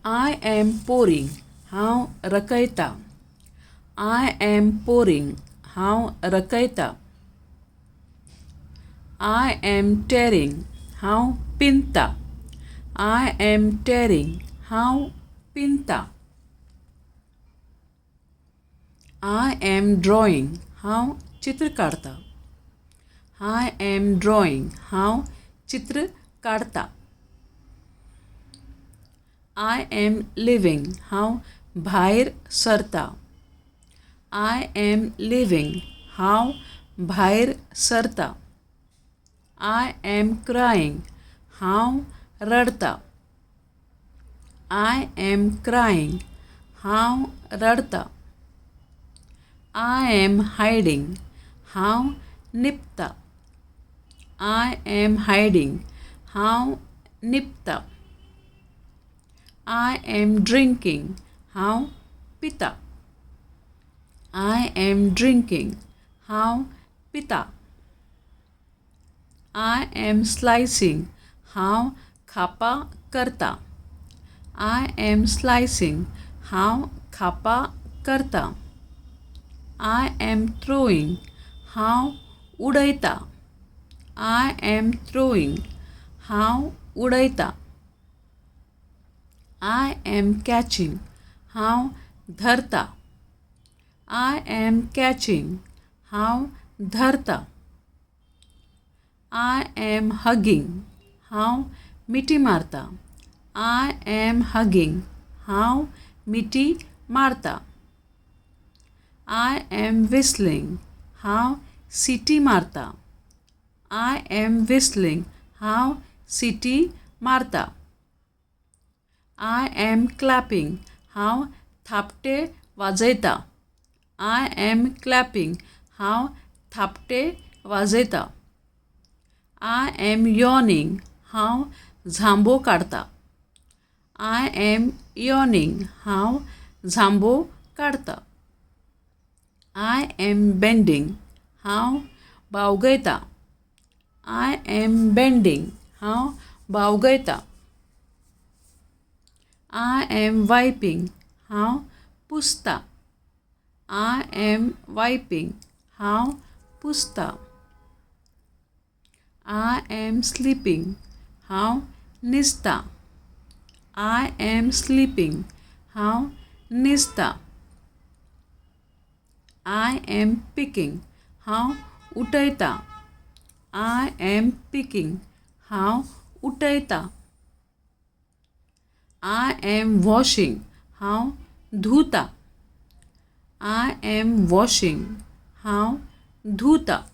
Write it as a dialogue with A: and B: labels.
A: I am pouring, हांव रकयतां. I am pouring, हांव रकयतां. I am tearing, हांव पिंजतां. I am tearing, हांव पिंजतां. I am drawing, हांव चित्र काडटां. I am drawing, हांव चित्र काडटां. I am leaving, हांव भायर सरतां. I am leaving, हांव भायर सरतां. I am crying, हांव रडटां. I am crying, हांव रडटां. I am hiding, हांव न्हिपतां. I am hiding, हांव न्हिपतां. I am drinking, हांव पितां. I am drinking, हांव पितां. I am slicing, हांव खापां करतां. I am slicing, हांव खापां करतां. I am throwing, हांव उडयतां. I am throwing, हांव उडयतां. I am catching, हांव धरतां. I am catching, हांव धरतां. I am hugging, हांव मिठी मारतां. I am hugging, हांव मिठी मारतां. I am whistling, हांव सिटी मारतां. I am whistling, हांव सिटी मारतां. I am clapping, हांव थापटे वाजयतां. I am clapping, हांव थापटे वाजयतां. I am yawning, हांव झांबो काडटां. I am yawning, हांव झांबो काडटां. I am bending, हांव बावगयतां. I am bending, हांव बावगयतां. I am wiping, हांव पुसतां. I am wiping, हांव पुसतां. I am sleeping, हांव न्हिजतां. I am sleeping, हांव न्हिजतां. I am picking, हांव उठयतां. I am picking, हांव उठयतां. I am washing, हांव धुतां. I am washing, हांव धुतां.